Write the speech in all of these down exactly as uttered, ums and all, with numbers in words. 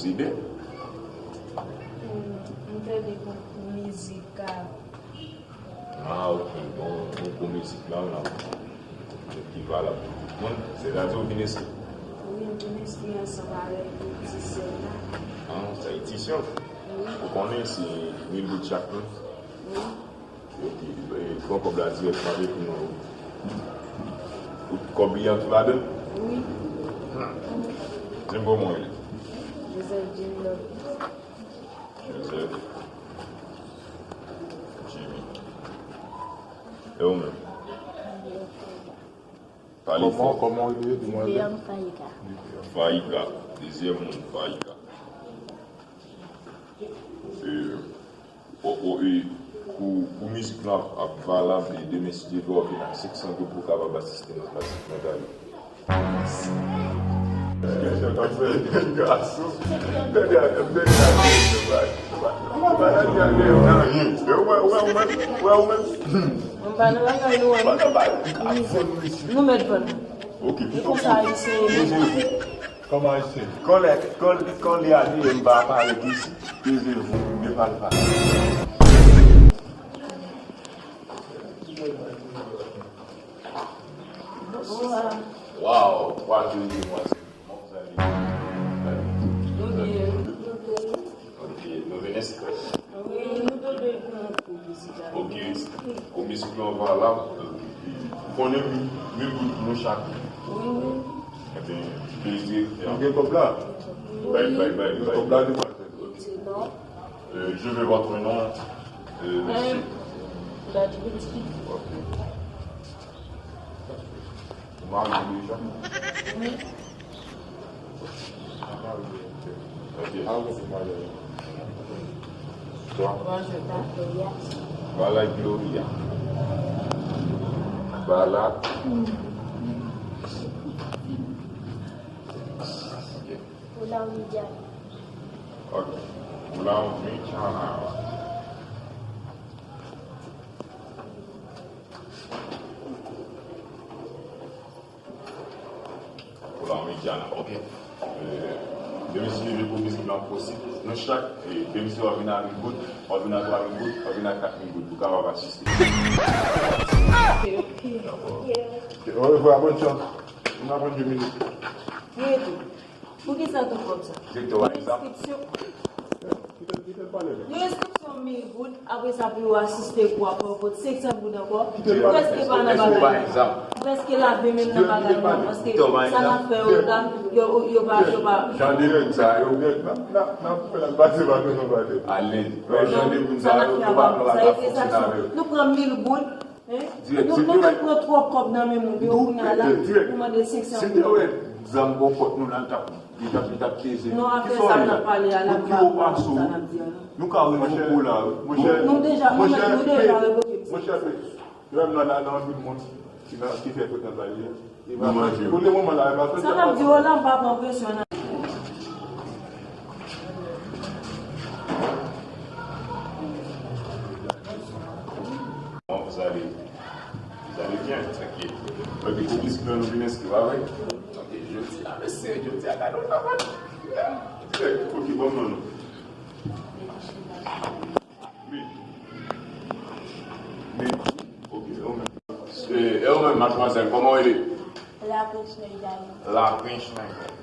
Zide? Hmm, m tande konkou mizik a. Ah, ok. Bon, konkou mizik la, la. Ki valab pou tout moun. Se radyo w vin enskri? Wi, m vin enskri ansanm avèk ti sè m nan. Ah, se ti sè w? Wi. Ou konnen se mil goud chak moun? Wi. Ok, e, pran kòb la dirèkman epi nou. Ou, kòb li an tou ladan? Wi. Hmm. Di m kòman w rele? Joseph Jimmy Love. Joseph Jimmy. E ou menm? Pale fò. Kòman, kòman w rele, demwazèl? Viviane Faïka. Faïka. Dezyèm moun, Faïka. E, o, o, e, pou, pou mizik la ap valab, e demen si Dye vle w vin ak senk san goud pou w kapab asiste nan klasik nan Dali. Gason. Gade, gade, gade, gade. Mwen pa nan bagay nou an. Nou mèt vann. Ok, pito konsa, Ayisyen. Kòman Ayisyen? Kòlè, kòl-, kòlè a li, m pa parèt isi. Peze vou, de palpa. Wow, wa joli demwazèl. Kòman w ale? Nou byen. Ok, nou vin enskri. Wi, nou te dwe pran kou mizik la. Ok, kou mizik la valab. Ou konnen mil, mil goud pou nou chak. Wi, wi. Ebyen, plezi. Nou gen kòb la? Bay, bay, bay, bay. Kòb la, demwazèl. Ok. Euh, je veux votre nom, euh, monsieur. Dadjouti. Ok. Ou marye deja? Wi. Ok. Twa. Bala Gloria. Bala. Ok. Pou la ou di a. Ok. Pou la ou di a. Pou la ou di a. Ok. Euh, demen si Dye vle pou mizik la posib, nou chak, eh, demen si w ap vin a mil goud, w ap vin a twa mil goud, w ap vin a kat mil goud, pou kapab asiste. Ok, ok. Ok, orevwa, bòn chans. Nou nan de minit. Pou kisa tou kòb sa? Direktè, w a egzanp. Yon enskripsyon. Yon enskripsyon mil goud, apre sa pou yo asiste kou a, pou yo pote senk san goud ankò. Prèske pa nan bagay la. Prèske lave men nan bagay la, paske sa n ap fè yo la, yo, yo pa, yo pa. Jan de moun sa yo. N ap, n ap, n ap fè l pase pa nou, nou pa de. Alèz. Jan de moun sa yo, nou pa pran bagay fonksyonè avè yo. Nou pran mil goud, Hein? Nou, nou te pran twòp kòb nan men moun yo, kounya la, pou mande senk san goud. Si te wè zam bò kòt nou la, l t ap, li t ap, li t ap peze. Non, afè sa n ap pale a la, m pa konn sa n ap di a, non. Nou ka revoke w la, wi. Nou, nou deja, nou mèt, nou deja revoke misye. Monchè, menm nan, nan anpil moun ki nan, ki fè frekans la, li, li pa manje. Pou le moman la, li pa fè. Sa n ap di w la, m pa pran presyon nan. Bon, vous allez, vous allez bien, tranquille. Ok, pou mizik la nou vin enskri, pa vre? Ok, jodi a, mesye, jodi a, gade yon travay. Dirèk, ok, bon, non, non. Wi. Wi. Ok, e ou menm? E, e ou menm, madmwazèl, kòman w rele? La Prince Nèg Dayou. La Prince Nèg Dayou.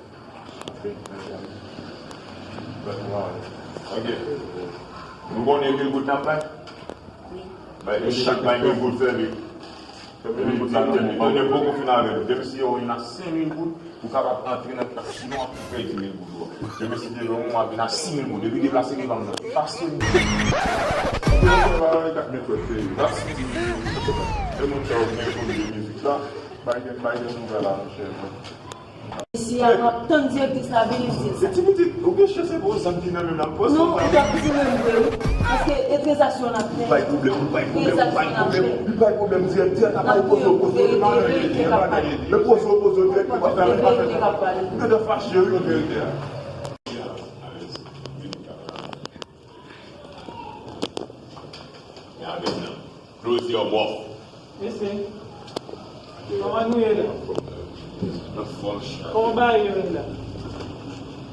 Ok. Nou konnen mil goud n ap bay? Wi. Bay, nou chak bay mil goud, fè vit. Mil goud la, nou konnen poko fin avè nou. Demen si yo vin a senk mil goud, ou kapab antre nan klas sinon ap pèdi mil goud ou an. Demen si te yon mwa vin a sis mil goud, depi deplase devan m nan. Pase m. E moun sa yo byen konn de mizik la. Biden, Biden nouvèl la, monchè. Isi a, m ap tann direktris la vini, m di l sa. Se ti pitit, ou gen chans se pou zam ki nan men m nan poz. Non, ou t ap di menm vre, wi. Paske e tranzaksyon n ap fè. Bay pwoblèm, bay pwoblèm, bay pwoblèm. Li bay pwoblèm dirèk, dirèk, ap bay pozo, pozo, li pa nan rete, li pa nan rete. Men pozo, pozo dirèk, li pa fè, li pa fè. Li gentan fache, wi. Kote l te a? Close your mouth. Mesye, kòman nou ye la? Anfòm, chak. Kòman bagay yo ye la?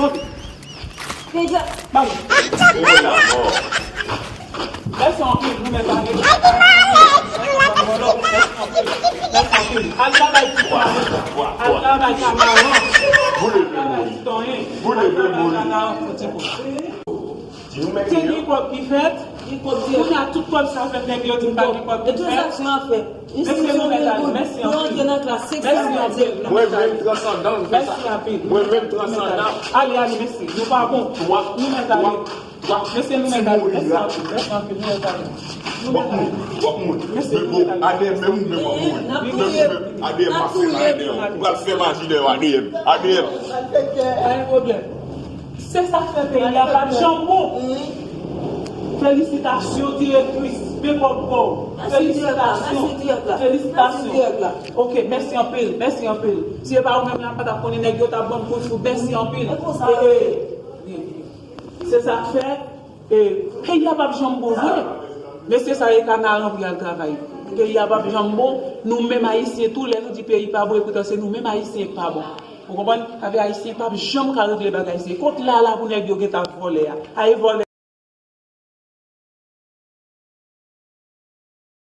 Kanpe. Ba mwen. Mèsi anpil, nou mèt ale. Mèsi anpil. Mèsi anpil. Al travay ti pwa. Al travay kamaran. Al travay ti tonyen. Al travay kamaran pou ti pwa. Te gen kòb ki fèt. Kounye a tout kòb sa fèt, nèg yo di m pa gen kòb ki fèt. Mesye, nou mèt ale. Mèsi anpil. Mèsi anpil. Mwen menm transandan m fè sa. Mèsi anpil. Mwen menm transandan. Ale, ale, mesye. Nou pa bon. Nou mèt ale. Mesye, nou mèt ale. Mèsi anpil. Mèsi anpil. Nou mèt ale. Nou mèt ale. Mesye, nou mèt ale. Adè menm ou menm w ap mouri. Menm ou menm. Adè m ap fè maji dèyè w. Ou pral fè maji dèyè w, adè m. Adè m. Pa gen pwoblèm. Se sa k fè peyi a p ap janm bon. Felisitasyon, direktris. Men kòb pa w. Felisitasyon. Felisitasyon. Ok, mèsi anpil, mèsi anpil. Si se pa ou menm la, m pa t ap konnen nèg yo t ap ban m kout fout. Mèsi anpil. E, e, se sa k fè, e, peyi a p ap janm bon vre. Mesye sa e kanaran pou y al travay. Peyi a p ap janm bon. Nou menm Ayisyen tou, lè nou di peyi pa bon, epoutan se nou menm Ayisyen k pa bon. Ou konprann? Sa vle Ayisyen p ap janm ka regle bagay se. Kot la la pou nèg yo gentan vòlè a. A e vòlè.